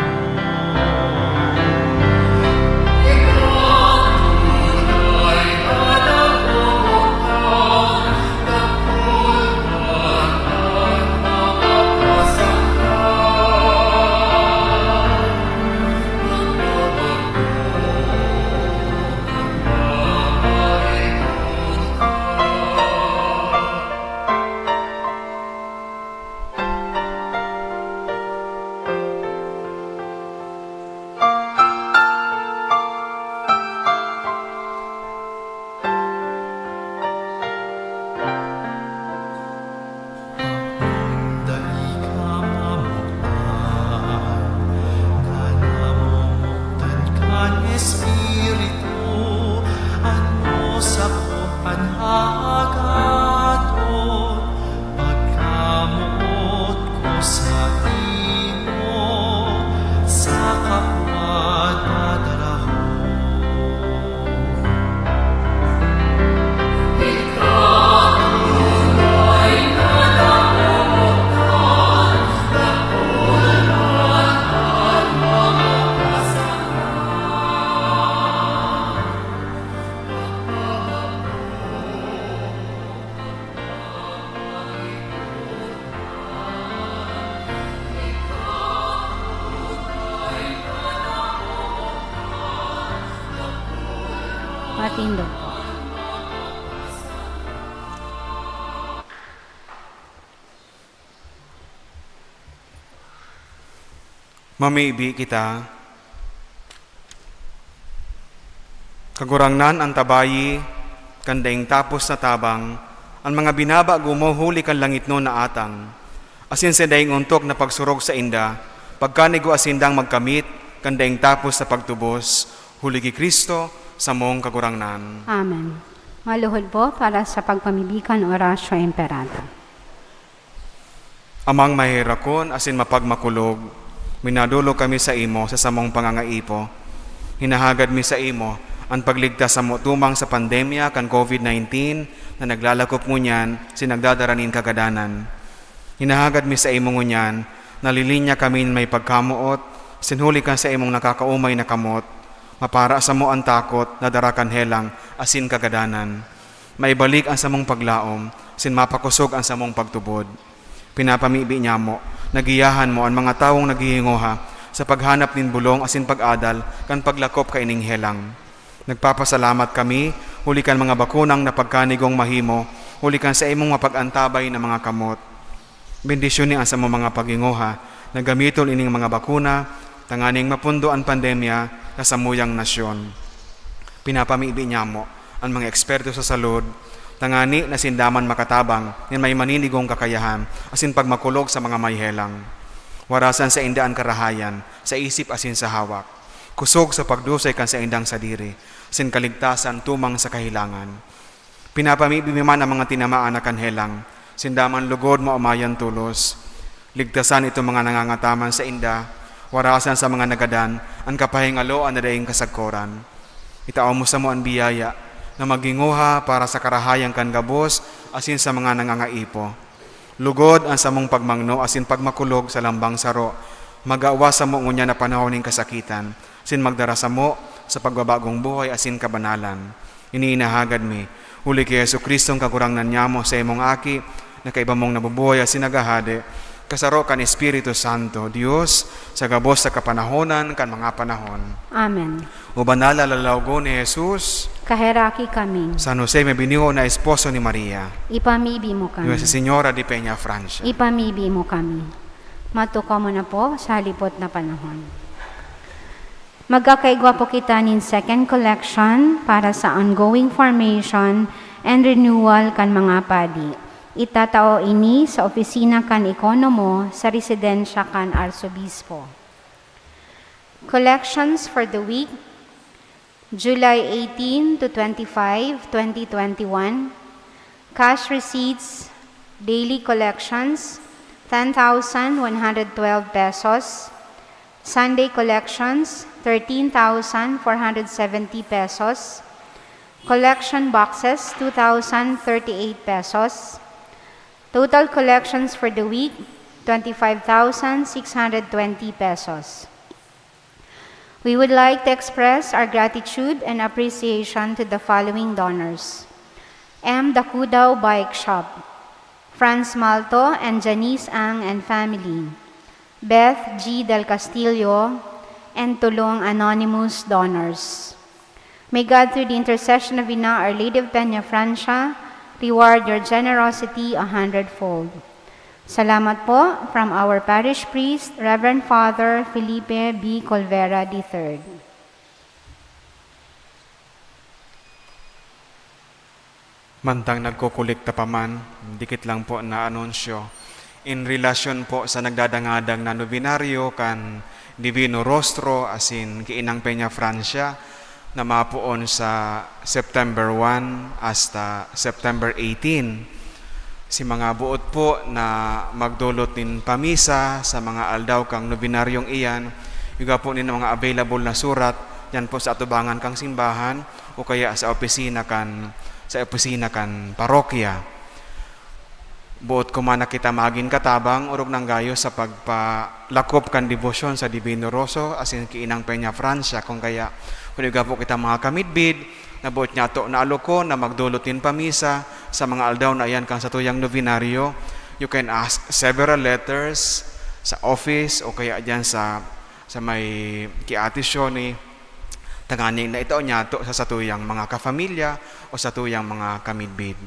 Dai ka mamutan na namumugtan kan Espiritu, ano sako an hahagaton? Pagkamoot ko saimo, sa kapwa dadarahon. Matindog po. Mamibi kita. Kagurangnan, antabayi kan daing tapos na tabang an mga binabago mo huli kan langitnon na atang, asin sa daing ontok na pagsurog sainda, pagkanigoa sindang magkamit kan daing tapos na pagtubos, huli ki Cristo, samong Kagurangnan. Amen. Maluhod po para sa pagpamibi kan Oratio Imperata. Amang maherakon asin mapagmakulog, minadolok kami saimo sa samong pangangaipo. Hinahagad mi saimo an pagligtas samo tumang sa pandemya kan covid nineteen na naglalakop ngunyan asin nagdadara nin kagadanan. Hinahagad mi saimo ngunyan na lilinya kami nin may pagkamoot, asin huli kan saimong nakakaomay na kamot, mapara samo an takot na dara kan helang asin kagadanan. Maibalik an samong paglaom, asin mapakosog an samong pagtubod. Pinapamibi nyamo na giyahan mo an mga tawong naghihingoha sa paghanap nin bolong asin pag-adal kan paglakop kaining helang. Nagpapasalamat kami huli kan mga bakunang na pagkanigong mahimo huli kan saimong mapag-antabay na mga kamot. Bendisyoni an samong mga paghingoha na gamiton ining mga bakuna tanganing mapundo an pandemya sa samuyang nasyon. Pinapamibi nyamo an mga eksperto sa salud, tangani na sinda man makatabang nin may maninigong kakayahan asin pagmakulog sa mga may helang. Warasan sainda an karahayan sa isip asin sa hawak, kosog sa pagdusay kan saindang sadiri, asin kaligtasan tumang sa kahelangan. Pinapamibi mi man an mga tinamaan na kan helang, sinda man lugod maomayan tolos. Ligtasan itong mga nangangataman sainda, warasan sa mga nagadan an kapahingaloan na daing kasagkoran. Itao mo samo an biyaya na maghingoha para sa karahayan kan gabos asin sa mga nangangaipo. Lugod an samong pagmangno asin pagmakulog sa lambang saro, magawas samo ngunyan na panahon nin kasakitan, asin magdara samo sa pagbabagong buhay asin kabanalan. Ini inahagad mi, huli ki Jesu-Cristong Kagurangnan nyamo, saimong Aki, na kaiba mong nabubuhay asin naghahade, kasaro kan Espiritu Santo, Dios, sa gabos sa kapanahonan kan mga panahon. Amen. O banal na lalawogon ni Jesus. Kaheraki kami. San Jose, mabinihon na esposo ni Maria. Ipamibi mo kami. Nuestra Señora de Peñafrancia. Ipamibi mo kami. Matukaw mo na po sa halipot na panahon. Magkakaigwa po kita nin second collection para sa ongoing formation and renewal kan mga padi. Itatao ini sa opisina kan ekonomo sa residensya kan Arsobispo. Collections for the week, July eighteen to twenty-five, twenty twenty-one. Cash receipts, daily collections, ten thousand one hundred twelve pesos. Sunday collections, thirteen thousand four hundred seventy pesos. Collection boxes, two thousand thirty-eight pesos. Total collections for the week, twenty-five thousand six hundred twenty pesos. We would like to express our gratitude and appreciation to the following donors: M. Dakudao Bike Shop, Franz Malto and Janice Ang and family, Beth G. Del Castillo, and tulong anonymous donors. May God, through the intercession of Ina, Our Lady of Peña Francia, reward your generosity a hundredfold. Salamat po from our parish priest, Reverend Father Felipe B. Colvera the third. Mantang nagkokolekta pa man, dikit lang po na anunsyo. In relasyon po sa nagdadangadang na nobenaryo kan Divino Rostro asin ki Inang Peña Francia, na mapoon sa September one hasta September eighteen. Si mga buot po na magdolot nin pamisa sa mga aldaw kan nobenaryong iyan, igwa po nin mga available na surat, yan po sa atubangan kan simbahan o kaya sa opisina kan, sa opisina kan parokya. Boot ko man na kita magin katabang, orog nang gayo sa pagpalakop kan debosyon sa Divino Rostro asin ki Inang Peña Francia, kung kaya, kun igwa po kita mga kamidbid, na boot niyato na alokon na magdolot nin pamisa sa mga aldaw na iyan kan satuyang nobenaryo, you can ask several letters sa office o kaya diyan sa, sa may ki Ate Shoni, tanganing na itao niyato sa satuyang mga kafamilya o satuyang mga kamidbid.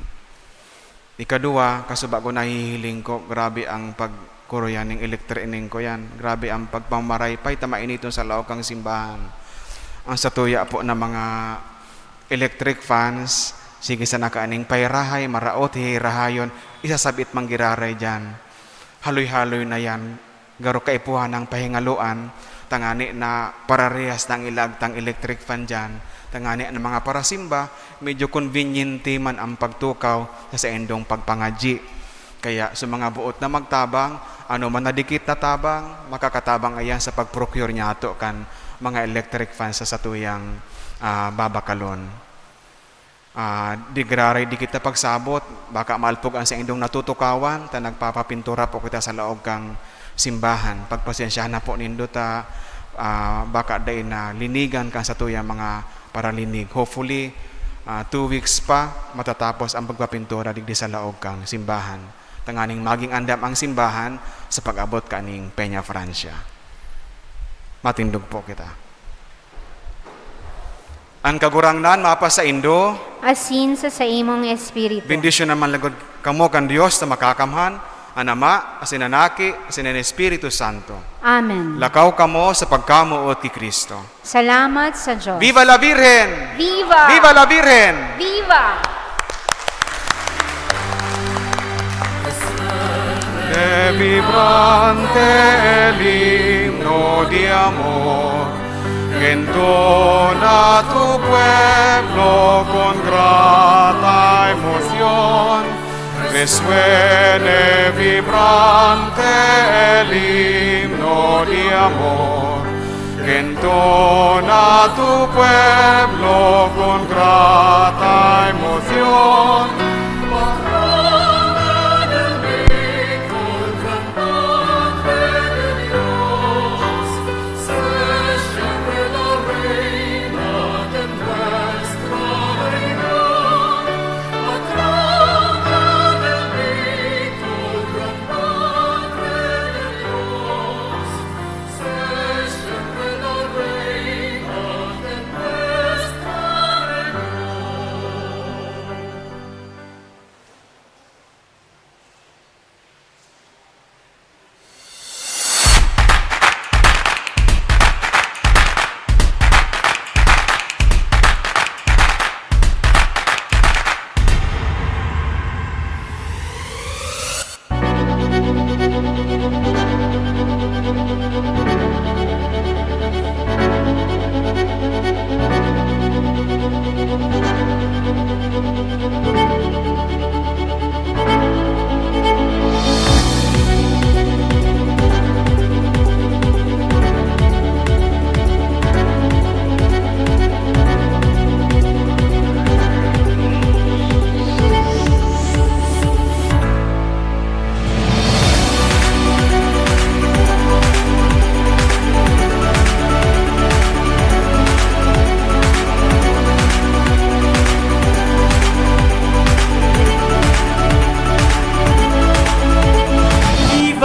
Ikaduwa, kasubago nahihiling ko, grabe ang pagkuruyan ning electric ning ko yan. Grabe ang pagpamaraypay ta mainiton sa laog kan simbahan. Ang satuya po na mga electric fans, sige sana kaaning pairahay, maraot, hihirahayon, isasabit man giraray diyan. Haloy-haloy na yan. Garo kaipuhan ang pahingaloan, tangani na pararehas na ang ilaag tang electric fan diyan, tangani an mga parasimba, medyo konbinyente man ang pagtukaw sa saindong pagpangadyi. Kaya sa mga boot na magtabang, ano man na dikit na tabang, makakatabang iyan sa pag-procure niyato kan mga electric fan sa satuyang, ah, babakalon. Ah, di giraray di kita pagsabot, baka maalpog an saindong natutukawan, ta nagpapapintura po kita sa laog kan simbahan. Pagpasensyahan na po nindo ta, ah, baka dai na linigan kan satuyang mga paralinig. Hopefully, ah, two weeks pa matatapos ang pagpapintura digdi sa laog kan simbahan. Tanganing maging andam ang simbahan sa pag-abot kaning Peña Francia. Matindog po kita. An Kagurangnan mapasaindo. Asin sa saimong espiritu. Bendisyonan man lagad kamo kan Dios na Makakamhan, an Ama, asin an Aki, asin an Espiritu Santo. Amen. Lakaw kamo sa pagkamoot ki Cristo. Salamat sa Diyos. Viva la Virgen! Viva! Viva la Virgen! Viva! E vibrante el himno de amor que entona tu pueblo con grata emoción. Resuene vibrante el himno de amor que entona tu pueblo con grata emoción.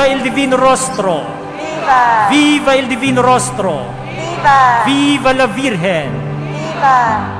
Il Divino Rostro. Viva! Viva il Divino Rostro. Viva! Viva la Virgen. Viva!